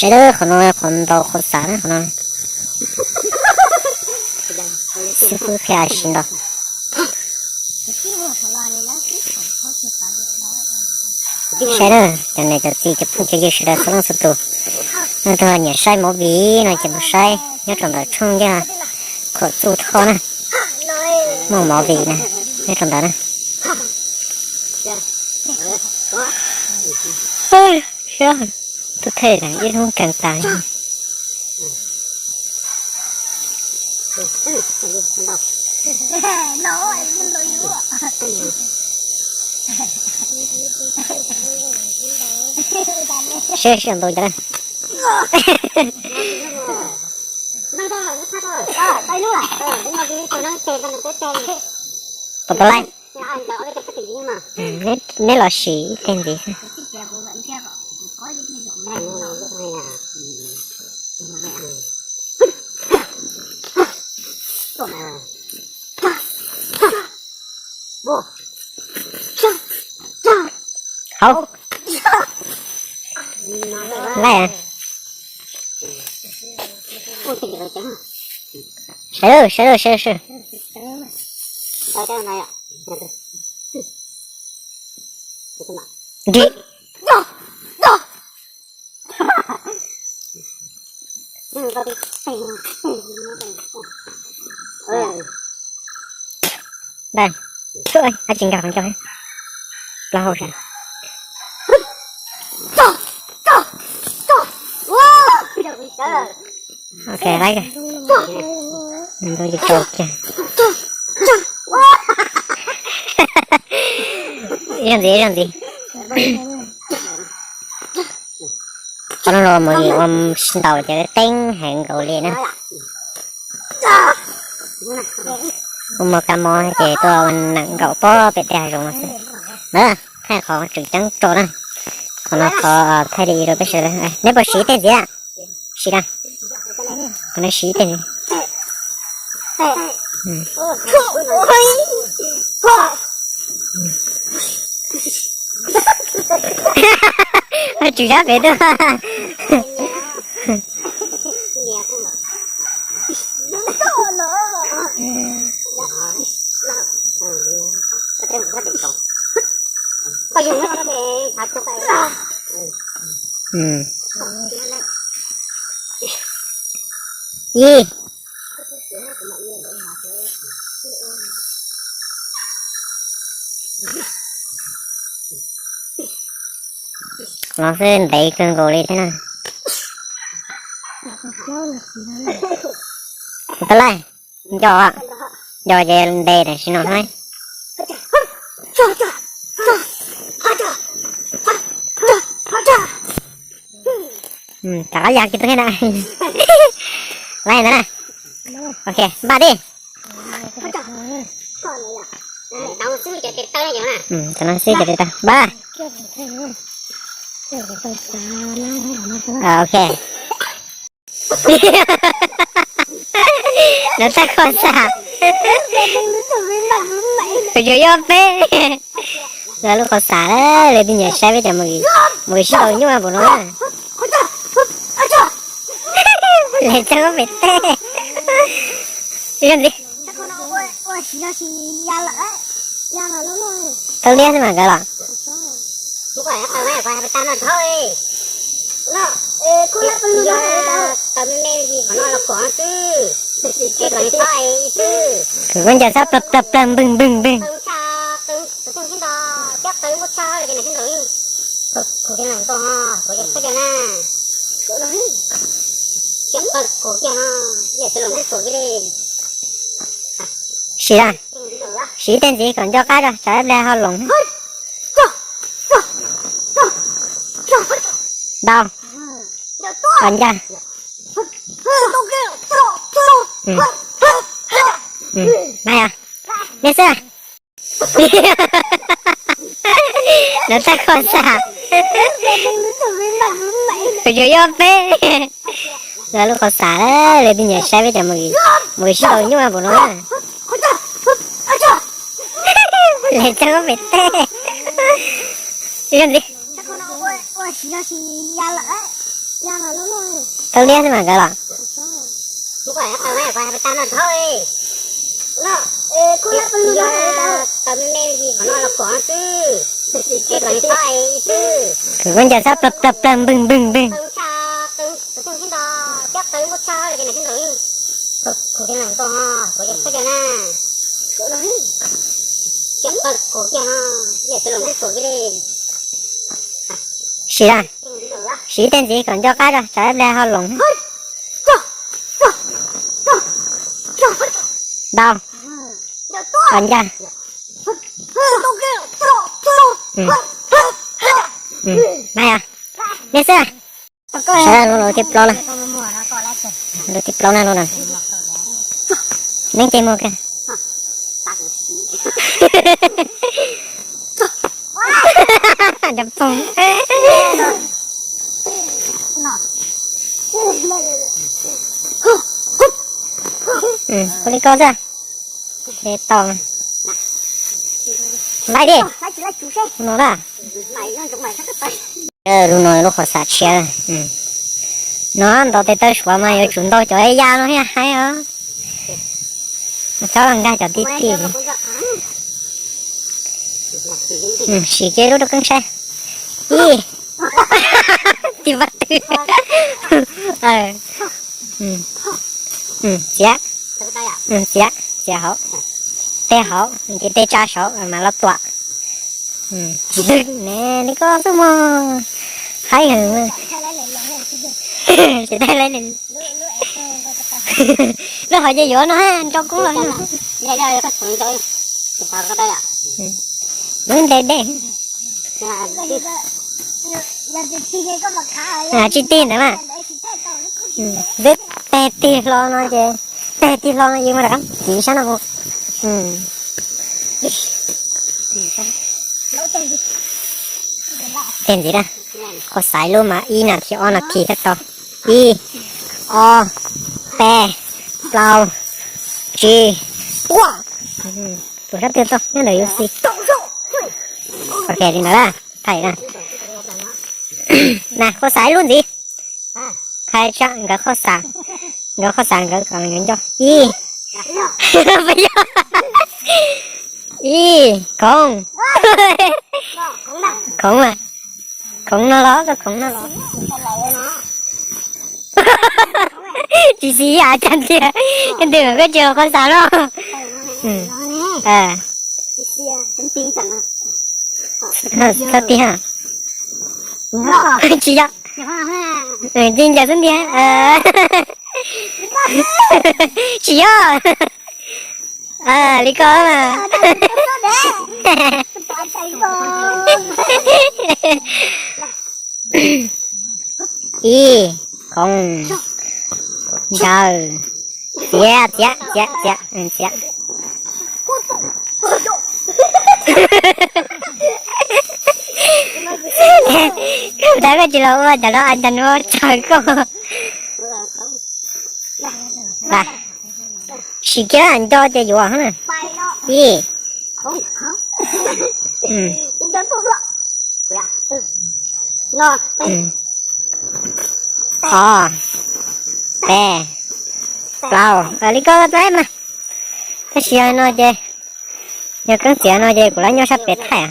Es lawm qhov no qhov ntaus qhov xav na qhov no. Xib fwb qhia siv ntaus. Saib na, cov niam cov txiv cov phooj cov ywg sawv daws txhua leej txhua tus, no tuaj nyiam saib movie no ces mus saib nyob rau ntawm tshooj yog Khuam Txuj Thoj na, muaj movie na, nyob rau ntawd na. Tus thej ib lub kees tas. Seb seb ntaus cas na. Pom tau laij. Neb los siv ib teg ntxiv xwb. Hauv. Laij. Sawv daws, sawv daws, sawv daws. Nrim. Dab tsi nkag qhov ncauj, plaub hau sab. Ok, laij. Ntu ib rau kiag. Ib zaug ntxiv, ib zaug ntxiv. Qhov no los mus ua ntaus ces teeb heev nkaus li na. Ua mos kas mos ces tuaj neem nkaum pob pem tej hav zoov no xwb. Ntawd thaij qhov tseem ceeb tso na. Qhov no qhov thaij li rau peb sawv daws. Neb puas siv tej ntxiv? Siv na. Qhov no siv tej ntxiv. Tswm zab pem tuaj. Yij. Los xwb ntev kawg nkaus li thiab na. Tab laj, nco, nco ces ntes tam sim no thiab. Rov qab ya kiag tus thiab na. Laij ntawd na. Ok, npaj tib. Cov no xwb cov tes taw, npaj. Ok. Lawv txoj qhov xav. Kuv yuav yuav peb. Lawv lub qhov xav, lawv twb nyiam saib peb cov mus, mus sib tau nyuaj npaum no na. Lawv txoj qhov pem teb. Ib zaug ntxiv. Tau liab xwb mas nkawd los. Kuv koj ncaws sab plawg plawg plawg npwg npwg npwg. Siv na, siv tej ntxiv kom nco qab tso, tsam ib pliag ho loos. Ntau. Kom ncaj. Npaj yog nej xwb. Lawv txoj qhov xav. Kuv yuav yuav peb. Lawv lub qhov xav, lawv twb nyiam saib peb cov mus, mus sib tau nyuaj npaum no na. Lawv txoj qhov pem teb. Ib zaug ntxiv. Tau liab xwb mas nkawd los. Kuv kuj ncaws sab plawg plawg plawg npwg npwg npwg. Siv na, siv tej ntxiv kom nco qab tso, tsam ib pliag ho loos. Ntau. Qhov ncaj. Mas yog, nej xwb. Saib lub, lub thib plaub na. Lub thib plaub na, lub no. Neeb ceg muag kawg. Cov phooj. Ua li ko xwb. Tau. Laib di. No na. Lub no lub qhov xav tshiab. No ntaus tes taw suav mas yuav tsum ntaus cov ya no thiaj haib os. Txhob los nkag cov tib tib. Siv kiag lub rau keeb saib. Ib. Tib vaj twg. Txiav. Txiav, txiav hauv. Tej hauv ces tej tsa saud mas los tuam. Ntwg ne, li koj xwb mog. Haib heev. Lub hauv ces yuav no nrau koob los. Lub nte dej. Tsis tig ntawd mas. Twb teg tig hlo no ces, teg tig hlo no yeej muaj rov qab tiv sab no mus. Teg ntxiv na, qhov xaiv lub mas ib nas this ob nas this thiaj tau. Ib, ob, peb, plaub, tsib, puas. Puas sab twg tau nyob ntawm U C. Ok li ntawd na, thaij na. Mas qhov xaiv lub ntxiv. Hais tsa nkawd qhov xav, nkawd qhov xav nkawd kom nkawd nco. Ib, ib, khoov, khoov, khoov no los, koj khoov no los. Tsis xis av cas tiag, ntu koj tsis qhov xav no. Txhob tig ha. Tsis yog. Tig ncaws xwb ntiag. Tsis yog. Li ko mas. Ib, khoov, ncaws, txiav, txiav, txiav, txiav, txiav. Koj tsis los ua cov no, cov no tsawg koj. Sim kiag nco ces yuav. Ib, ob, peb, plaub, li ko tau mas. Tab sis no ces yog keeb txiav no ces kuv lawv nyob sab pem thaij.